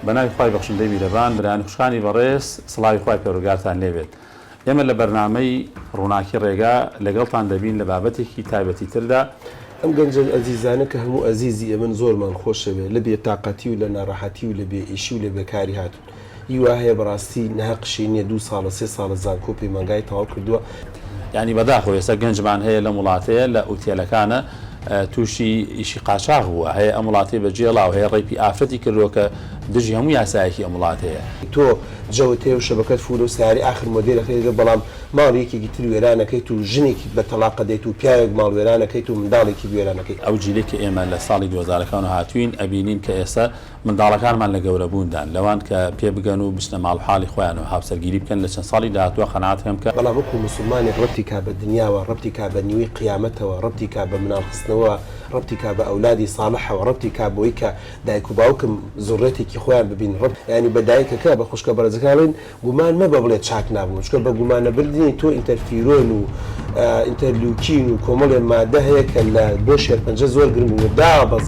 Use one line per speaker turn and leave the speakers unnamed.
بەناوی خوای بەخشندەی میرەبان برایان و خوشکانی بەڕێز سڵاوی خوای پەروەردگارتان لێبێت ئێمە لە بەرنامەی ڕووناکی ڕێگا لەگەڵتان دەبین لە بابەتێکی تایبەتی تردا.
ئەم گەنجە ئەزیزانە کە هەموو ئەزیزی ئێمەن زۆرمان خۆشەوێ لە بێ تاقەتی و لە ناڕەحەتی و لە بێ ئیشی و لە بێکاری هاتوون ئی وا هەیە بەڕاستی نەهەقشی نیە دوو ساڵە سێ ساڵە زانکۆ و پەیمانگای تەواو کردووە.
یانی بەداخەوە ئێستا گەنجمان هەیە لەم وڵاتەیە لە ئوتێلەکانە تووشی ئیشی قاچاخ بووە، هەیە ئەم وڵاتەی بەجێڵاوە، هەیە ڕەیپی ئافرەتی کردووە کە دژی هەموو یاسایەکی ئەم وڵاتەیە.
تۆ جەوت هەیە و شەبەکەت فولە و سەیارەی ئاخر مۆدێل ئەکەیت بەڵام ماڵی یەکێکی تر وێران ئەکەیت و ژنێکیت بە تەڵاق ئەدەیت و پیاوێک ماڵ وێران ئەکەیت و منداڵێکیت وێران ئەکەیت.
ئەو جیلەی کە ئێمە لە ساڵی دووهەزارەکانەوە هاتووین ئەبینین کە ئێستا منداڵەکانمان لە گەورەبووندان، لەوان کە پێبگەن و بچنە ماڵ و حاڵی خۆیان و هاوسەرگیری بکەن لە چەند ساڵی داهاتووە قەناعەت هەم کە.
بەڵام وەکو موسوڵمانێک ڕەبتی کا بە دنیاوە، ڕەبتی کا بە نیوەی قیامەتەوە، ڕەبتی کا بە مناڵ خستنەوە، ڕەبتی کا بە ئەولادی ساڵحەوە، ڕەبتی کا بۆی کە دایک و باوکم زوڕێتێکی خۆیان ببین، ڕەب یانی بە دایکەکە بە خوشکە بەڕێزەکە ئەڵێین گومان مەبە بڵێ چاک نابووم چونکە بە گومانەبردنی تۆ ئینتەرفیرۆن و ئینتەرلوکین و کۆمەڵێ مادە هەیە کە لە بۆ شێرپەنجە زۆر گرنگ و دابەز.